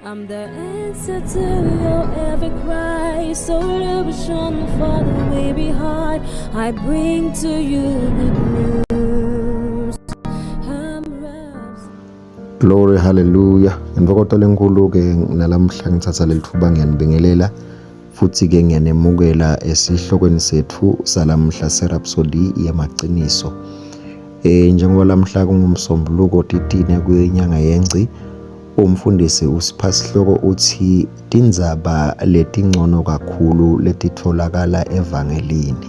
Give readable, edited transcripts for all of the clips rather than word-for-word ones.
I'm the answer to your every cry, solution for the weary heart. I bring to you good news. I'm wrapped. Glory hallelujah. Ntokoto lenkulu ke nalamhla ngithatha leli thuba ngiyanibingelela futhi ke ngiyanemukela esihlokweni sethu salamhla seRhapsody yamaqiniso. Eh njengoba lamhla kungumsombuluko titine kuyenyanga yengci Umfundisi uSiphasihloko uthi tindzaba letingcono kakhulu letitfolakala evangelini.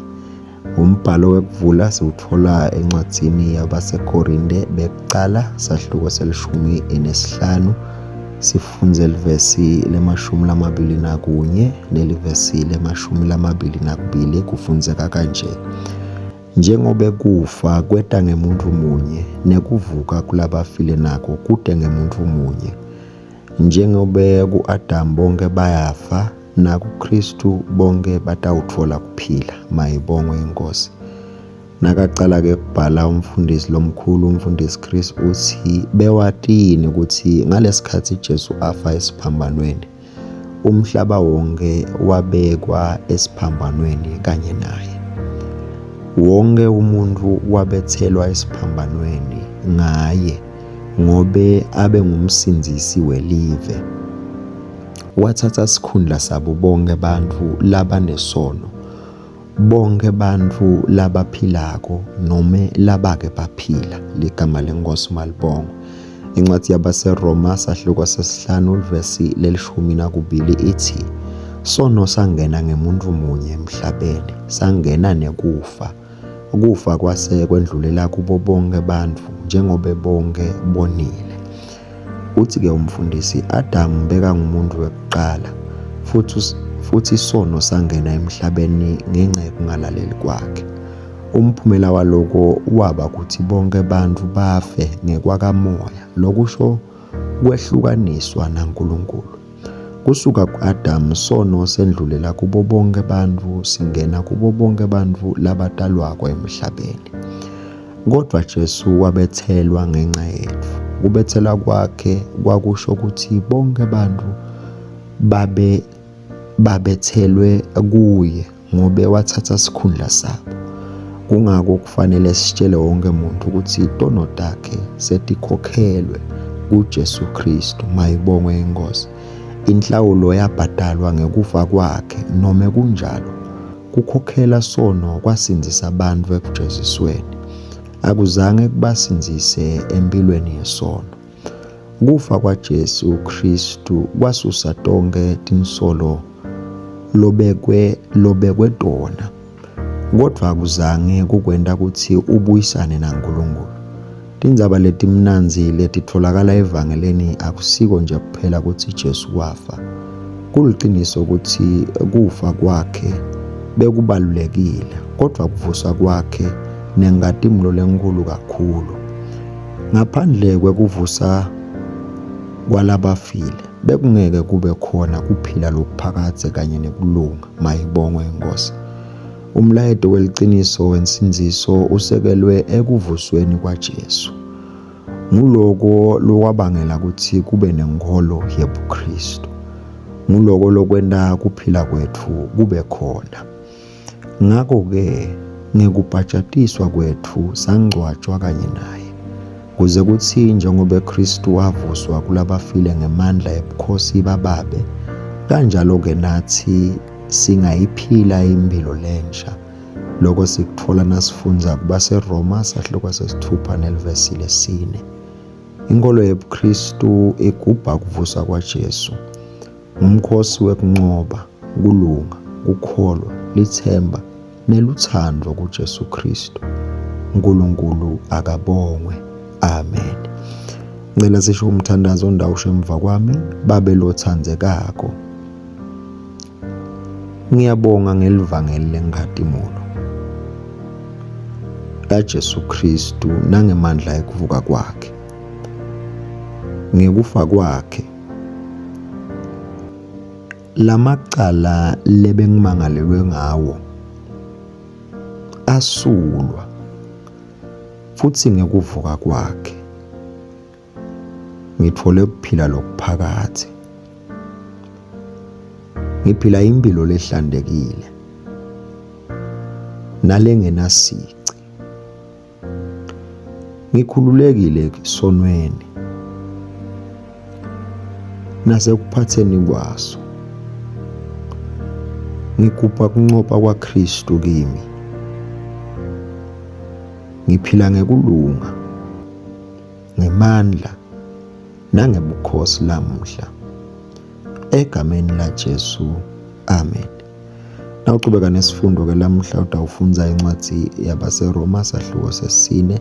Umbhalo wekuvula siwutfola encwadzini yabaseKorinte bekucala sahluko selishumi nesihlanu sifundze livesi lemashumi lamabili nakunye nelivesi lemashumi lamabili nakubili kufundzeka kanje. Njengobe kufa kweta ngemuntfu munye, nekuvuka kulabafile nako kute ngemuntfu munye. Njengobe ku-Adamu bonkhe bayafa, nakuKhristu bonkhe batawutfola kuphila. Mayibongwe iNkhosi. Nakacala-ke kubhala umfundisi lomkhulu, umfundisi Chris utsi bewatini kutsi ngalesikhatsi Jesu afa esiphambanweni, Umhlaba wonke wabekwa esiphambanweni kanye naye. Wonke umuntu wabethelwa esiphambanweni ngaye ngobe abe ngumsindzisi welive. Wathatha sikhundla sabo bonke bantfu labanesono. Bonkhe bantfu labaphilako nome labake baphila, ligama leNkhosi malibongwe. Incwadzi yabaseRoma sahluko sesihlanu livesi lelishumi nakubili itsi, Sono sangena ngemuntfu munye emhlabeni, sangena nekufa. Kufa kwase kwendlulela kubo bonkhe bantfu njengobe bonkhe bonile. Uthi-ke umfundisi, Adamu bekangumuntu wekuqala, futhi futhi isono sangena emhlabeni ngenxa yokungalaleli kwakhe. Umphumela waloko waba ukuthi bonke abantu bafe ngekwakamoya, lokusho kwehlukaniswa naNkulunkulu. Kusuka ku-Adamu sono sendlulela kubo bonke bantfu singena kubo bonke bantfu labatalwako emhlabeni. Kodvwa Jesu wabetselwa ngenca yetfu. Kubetselwa kwakhe kwakusho kutsi bonkhe bantfu babe babetselwe kuye ngobe watsatsa sikhundla sabo. Kungako kufanele sitjele wonke muntu kutsi tono takhe setikhokhelwe kuJesu Kristu. Mayibongwe iNkhosi. Inhlawulo yabhadalwa ngekufa kwakhe nome kunjalo Kukhokhela sono kwasindzisa bantfu ekujezisweni. Akuzange kubasindzise emphilweni yesono. Kufa kwaJesu Khristu kwasusa tonkhe tinsolo lobekwe lobekwe tona. Kodvwa akuzange kukwenta kutsi ubuyisane naNkulunkulu. Tindzaba letimnandzi letitfolakala eVangelini akusiko nje kuphela kutsi Jesu wafa. Kuliciniso kutsi kufa kwakhe bekubalulekile, kodvwa kuvuswa kwakhe nenkhatimulo lenkhulu kakhulu. Ngaphandle kwekuvusa kwalabafile, bekungeke kube khona kuphila lokuphakadze kanye nekulunga. Mayibongwe iNkhosi. Umlayeto weliciniso wensindziso usekelwe ekuvusweni kwaJesu. Nguloko lokwabangela kutsi kube nenkholo yebuKhristu. Nguloko lokwenta kuphila kwetfu kube khona. Ngako-ke ngekubhajatiswa kwetfu sangcwatjwa kanye naye, kuze kutsi njengobe Khristu wavuswa kulabafile ngemandla ebukhosi baBabe, kanjalo-ke natsi Singayiphila imphilo lensha. Loko sikutfola nasifundza kubaseRoma sahluko sesitfupha nelivesi lesine. Inkholo yebuKhristu igubha kuvuswa kwaJesu. Ngumkhosi wekuncoba, kulunga, kukholwa, litsemba nelutsandvo kuJesu Khristu. Nkulunkulu akabongwe. Amen. Ngicela sisho umthandazo ndawusho emva kwami, babe lotsandzekako. Ngiyabonga ngelivangeli lenkhatimulo kaJesu Kristu nangemandla ekuvuka kwakhe. Ngekufa kwakhe lamacala lebengimangalelwe ngawo asulwa futsi ngekuvuka kwakhe ngitfole kuphila lokuphakadze. Ngiphila impilo lehlantekile nalengenasici. Ngikhululekile esonweni nasekuphatheni kwaso. Ngigubha kunqoba kwaKristu kimi. Ngiphila ngekulunga, ngemandla nangebukhosi lamuhla. Egameni laJesu, amen. Nawuchubeka nesifundo ke lamuhla utawufundza incwadzi yabaseRoma sahluko sesine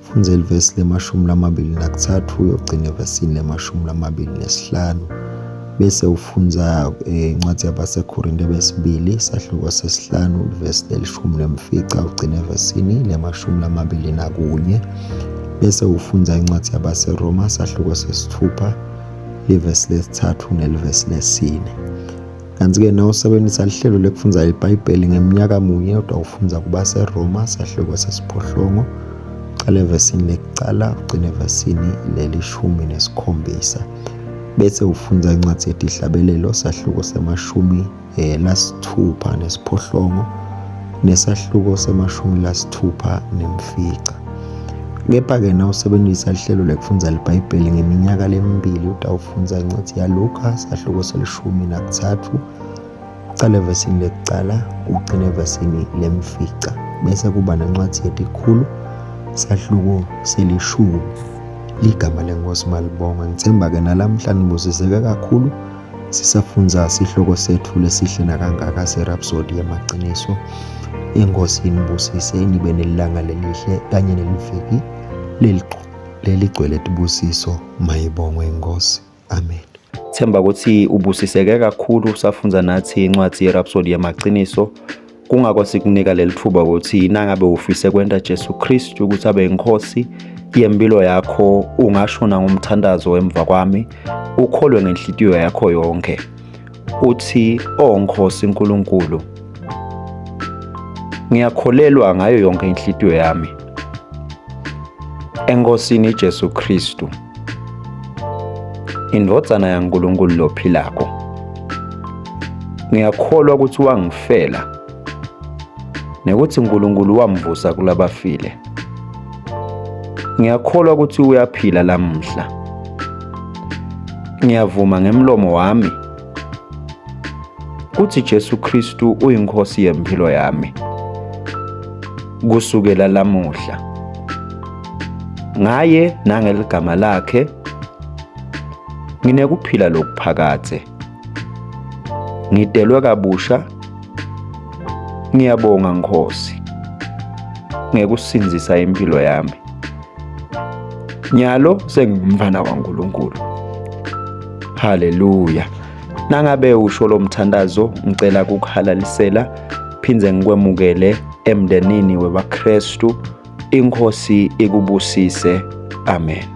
fundza livesi le-23 uyogcina evesini le-25 bese ufundza eh, incwadzi yabaseKorinte besibili sahluko sesihlanu livesi le-15 ugcine evesini le-21 bese ufundza incwadzi yabaseRoma sahluko sesithupha livesi lesithathu nelivesi lesine. Kanti-ke nawusebenzisa lihlelo lekufundza iBhayibheli ngemnyaka munye utawufundza kubaseRoma sahluko sesiphohlongo ucale evesini lekucala ugcine evesini lelishumi nesikhombisa bese ufundza incwadzi yetihlabelelo sahluko semashumi eh, 68 nesahluko se-65. Kepha-ke nawusebenzisa lihlelo lekufundza liBhayibheli ngeminyaka lemibili utawufundza incwadzi yaLuka sahluko se-13 ucale evesini lekucala ugcine evesini lemfica bese kuba nencwadzi yetikhulu sahluko selishumi. Ligama leNkosi malibongwe. Ngithemba-ke nalamhla nibusiseke kakhulu Sisafundza sihloko setfu lesihle nakangaka seRhapsody yemaciniso. Inkosi inibusise nibe nelilanga lelihle kanye neliviki leligcwele tibusiso. Mayibongwe inkosi. Amen. Themba ukuthi ubusiseke kakhulu usafundza nathi incwadi yeRhapsody yamaqiniso. Kungako sikunika leli thuba ukuthi nangabe ufise kwenta Jesu Kristu ukuthi abe inkosi yempilo yakho, ungasho nangomthandazo emva kwami, ukholwe ngenhlitiyo yakho yonke. Uthi, "O Nkosi uNkulunkulu, ngiyakholelwa ngayo yonke inhlitiyo yami eNkosini Jesu Kristu, indvodzana yaNkulunkulu lophilako. Ngiyakholwa ukuthi wangifela nekuthi uNkulunkulu wamvusa kulabafile. Ngiyakholwa ukuthi uyaphila lamuhla. Ngiyavuma ngemlomo wami kuthi Jesu Kristu uyinkosi yempilo yami kusukela lamuhla. Ngaye nangeligama lakhe nginekuphila lokuphakadze. Ngidelwe kabusha. Ngiyabonga Nkosi ngekusindzisa impilo yami. Nyalo sengingumfana waNkulunkulu. Haleluya. Nangabe usho lo mthandazo ngicela kukuhalalisela phindze ngikwemukele emndenini webaKristu. Inkosi ikubusise. Amen.